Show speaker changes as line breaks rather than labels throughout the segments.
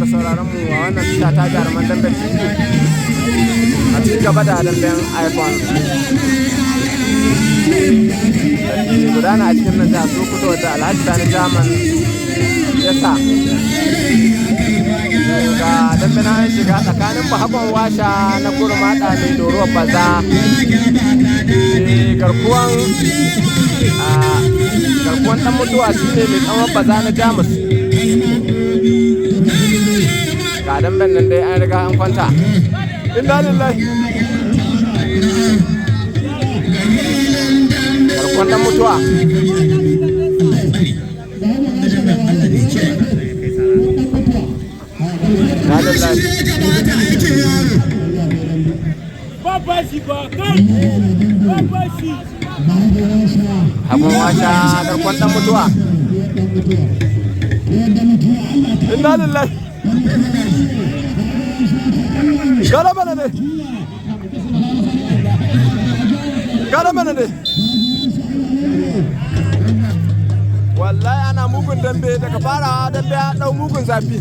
da sauraron mu a wannan tasha ta Jaruman Dambe TV a ci gaba da damben iPhone da ke gudana a cikin nan jihar Sokoto da Alhaji Sani Jaman ya sa. Ga dambe na an shiga tsakanin Bahagon Washa na Kurmaɗa mai Doruwar Baza, garkuwan garkuwan dan mutuwa shine mai tsawon baza na Jamus. Ga damben nan dai an riga an kwanta. Inna lillahi! Garkuwan dan mutuwa. Inna lillahi! Hagun Washa, garkuwan dan mutuwa. Inna lillahi! Gara bana ne, gara bana ne. Wallahi ana mugun dambe. Daga fara dambe ya dau mugun zafi.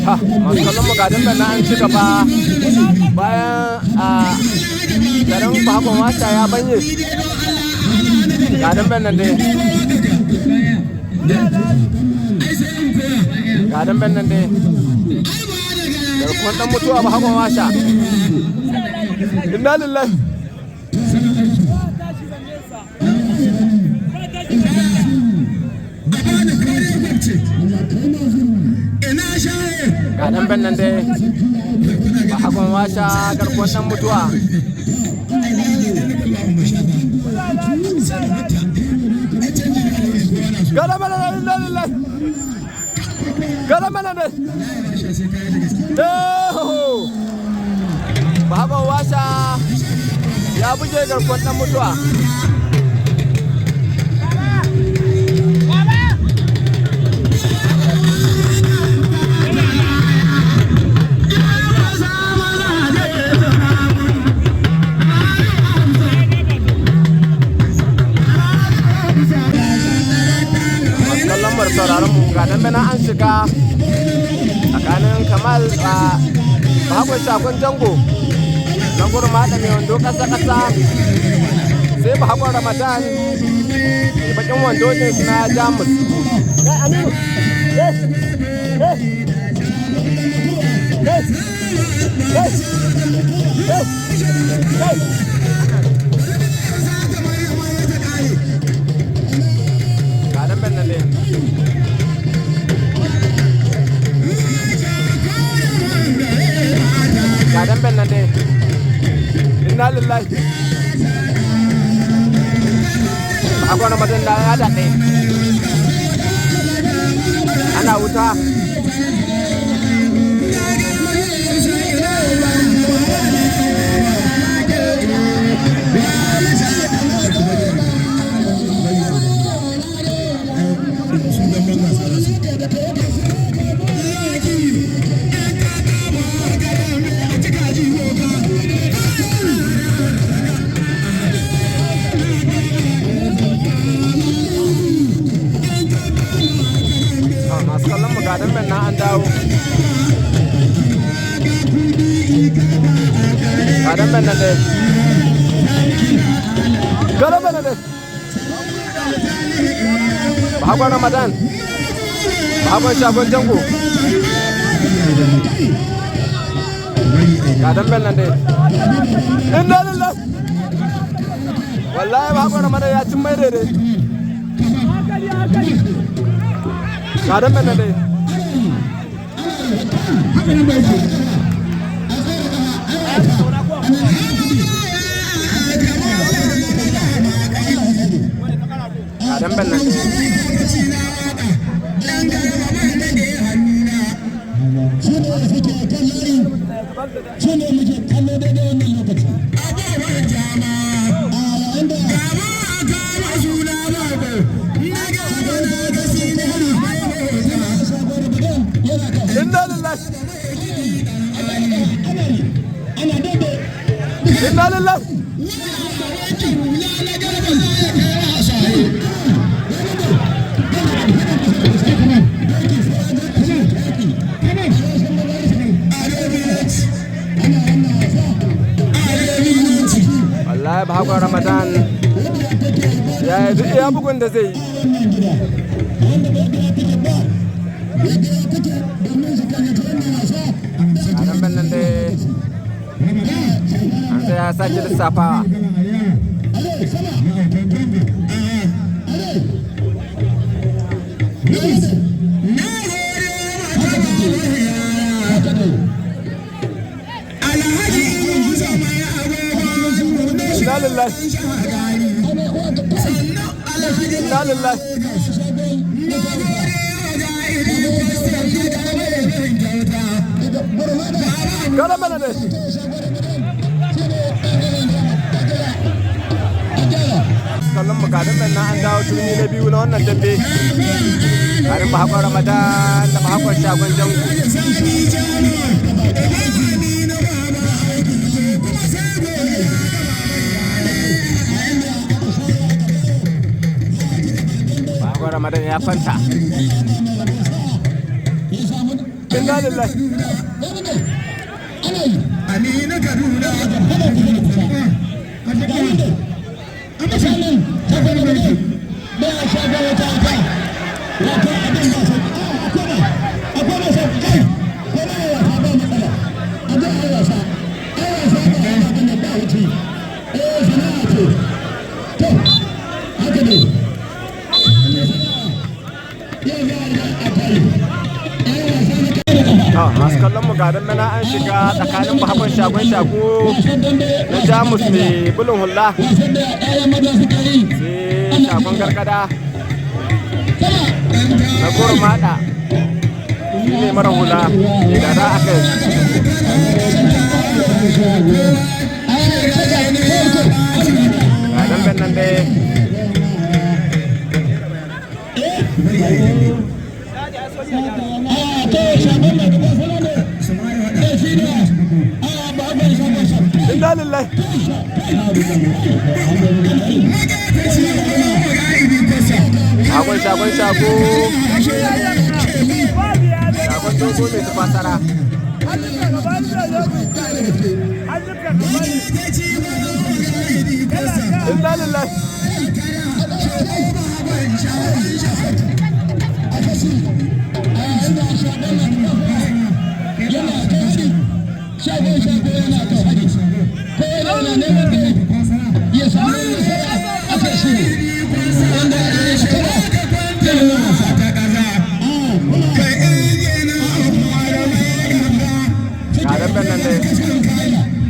Ha, masu kallon mu, ga damben na an ci gaba bayan a garin Bakon Wasa ya banye. Ga damben nan dai, ga damben nan dai. Garkuwan dan mutuwa, Bakon Washa. Inna lillahi! Ga damben nan dai, Bakon Washa, garkuwan dan mutuwa. Gada mana da! Inna lillahi! Gada mana da! Bakon Washa ya buge garkuwan dan mutuwa. Kallon mu da sauraron mu, ga dambe na an shiga tsakanin Kamal a Bahagon Shagon Jango na Gurma da mai wando kasa kasa, sai Bahagon Ramadan mai bakin wando ne na Jamus. Kai Aminu, eh eh eh eh eh eh! Ga damben nan ne. Ga damben nan dai. Inna lillahi! Akwai Ramadan da ya daɗe ana wuta. Masu kallon mu, ga damben na an dawo. Ga damben nan dai. Ga damben nan dai. Bahagon Ramadan, Bahagon Shagon Jango. Ga damben nan dai. Inna lillahi! Wallahi Bahagon Ramadan ya cin mai daidai. Ga damben nan dai. Ga damben nan dai.
Su ne suke kan layi, su ne muke kallo daidai wannan lokaci a yayin da shagon Ramadan yana kan
Inna lillahi! Inna lillahi. Wallahi Bahagon Ramadan ya yi duk iya bugun da zai yi. A nan nan dai an sai ya sake lissafawa. Inna lillahi. Inna lillahi. Gara mana ne. Kallon bukatun nan na an dawo turmi na biyu na wannan dambe. Garin Bahagon Ramadan da Bahagon Shagon Jango. Bahagon Ramadan ya kwanta. Inna lillahi.
Amina Kaduna.
To, masu kallon mu garin mana an shiga tsakanin Bahagon Shagon Shago na Jamus mai bulun hula sai Shagon Gargada na Gurmada shi ne mara hula mai dada a kai. Ga damben nan dai. Inna lillahi. Shagon Shagon Shago Shagon Dogo mai tafasara. Inna lillahi. Ga damben nan dai.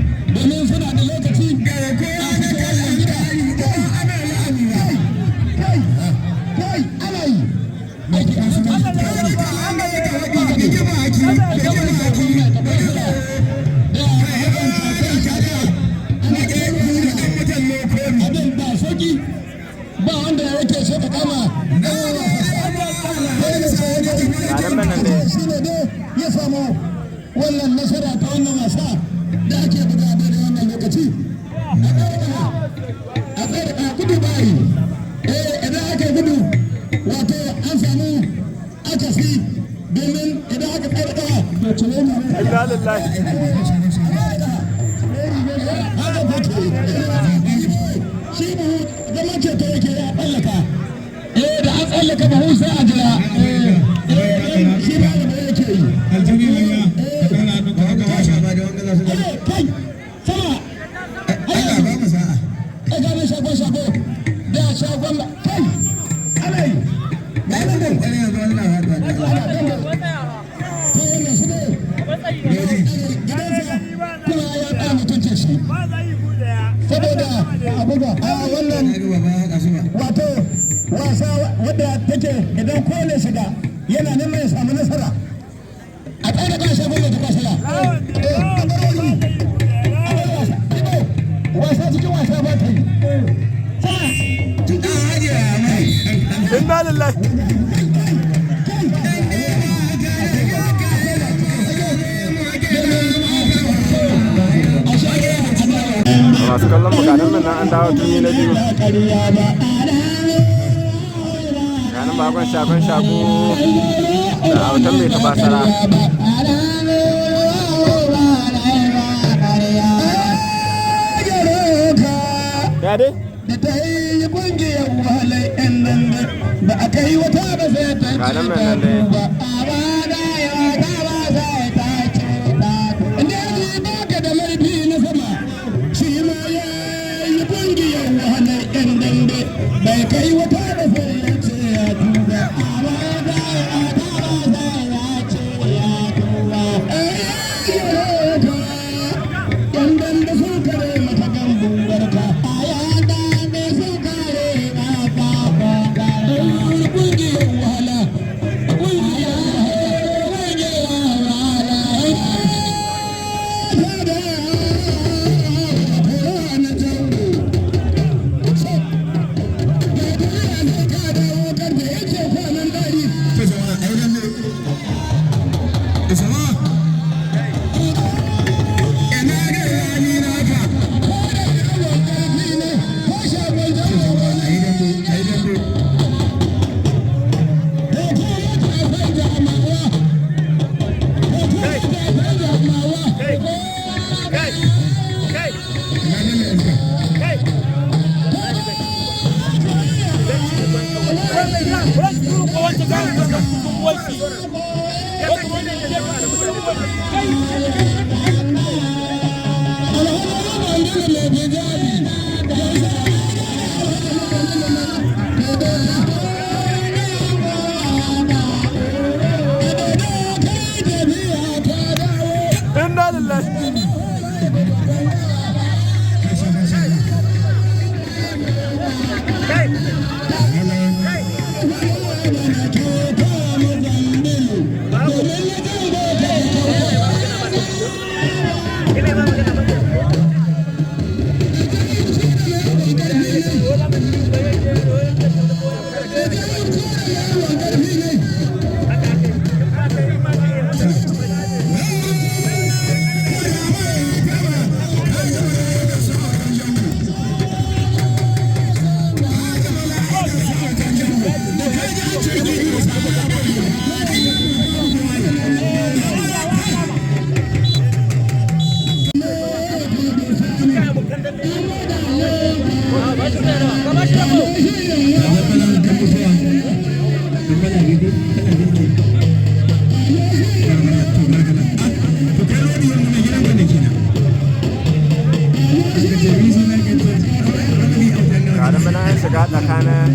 Ba wanda ya yake so ka kama.
Ga damben nan dai.
Shi ne dai ya samu wannan nasara ta wannan wasa da ake buga daidai wannan lokaci. A tsere a gudu bayi. Eh, idan aka gudu wato an samu akasi, domin idan aka tsere kawa da cire ne.
Inna lillahi.
Haka take. Shi buhu zaman ceto yake ya tsallaka. Eh, da an tsallaka buhu sai a jira. Eh, eh, shi ba da yake yi. Eh, kai sama. Ɗaga mai shagon shago da shagon kai ana yi. Ga nan dai. Ana dambe. To wannan shi ne. Gidansa kuma ya ƙara mutuncin shi. Saboda a buga a wannan wato wasa wadda take idan kone shiga yana neman ya samu nasara a tsaye da kan shagon da ta kwasala. Eh, a bar wani. A bar wasa. Ibo, wasa cikin wasa ba ta yi. Sama.
Inna lillahi. Masu kallon mu, ganin nan an dawo turmi na biyu. Ganin bakon shagon shago da autan mai tabasara. Ya dai?
Da ta yi kungiyar wahalai 'yan nan ba a kai wata ba sai ta
Ga
ce
nan
ta
nan dai.
duba. Amma da yawa ta ba sai ta ce ta inda ji baka da marfi na sama shi ma ya yi kungiyar wahalai 'yan dambe bai kai wata ba sai ya ce ya tuba. Amma da yawa ta ba sai ya ce ya tuba. Yan dambe sun kare mata gambun barka. Yan dambe sun kare mata kungiyar wahala. Kungiyar wahala.
Inna lillahi. Ga nan bana an shiga tsakanin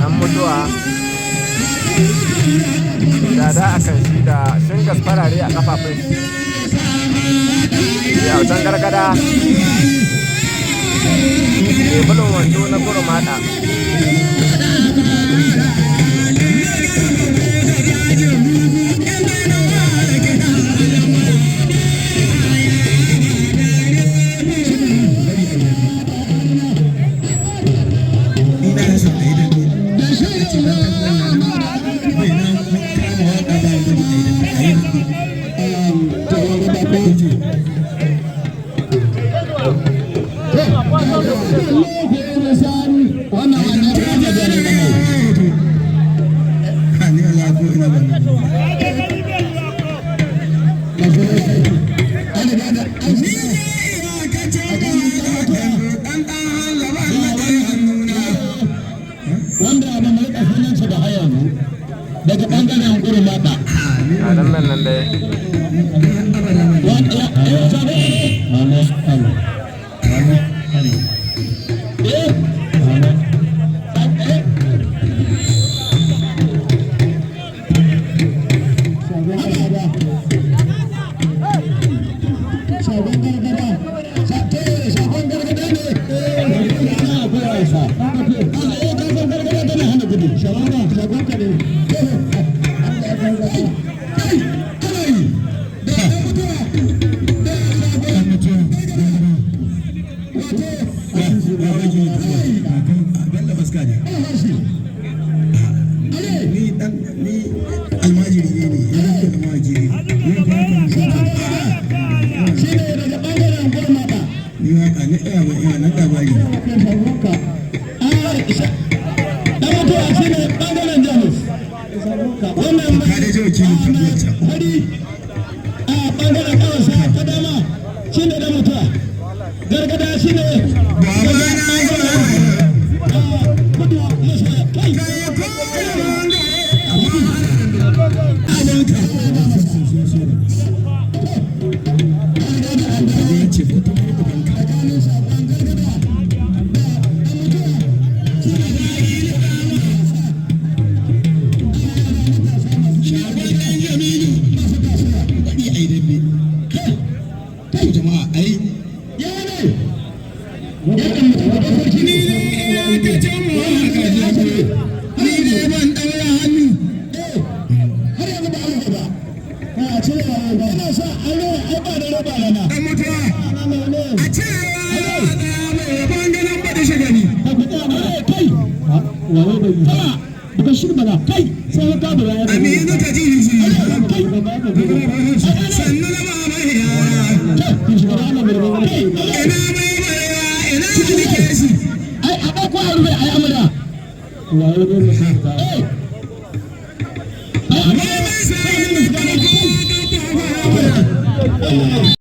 an mutuwa da a kan shi da shingas farare a kafafun shi ya wutan gargada mai bulin wando na gurmada.
Wanda ba mu rika sunansa da haya yanzu daga bangaren gurin mata.
Ga nan nan nan dai.
Wanda ya sabu shagon gargada, shagon gargada ne akwai wasa. Shagon gargada tana hana gudu. Shagon ka ne.
Ni almajiri ne, ne almajiri.
Wakilin tambayarta a ɓangaren kawansa ta dama shi ne da mutuwa gargada shi ne kudu maso kai.
Ce ko ta ubanka. Shagon ɗan Jamilu, faɗi a yi dambe. Kai jama'a, ai ni ne ina ta can waka ni ne ban ɗaura hannu.
Har yanzu ba a ba a cire ba, ina sa an roba, ai ba da roba rana.
Ɗan mutuwa a cewa mai rabon ganin baɗi shagani.
Kai kai sai ka bura ya.
Aminu ta ji shi sannu na ba mai yara ina mai barewa ina nake shi.
Ai a ɗauko a rufe ai amura.
Mai mai sayin da kowa ka ta fara.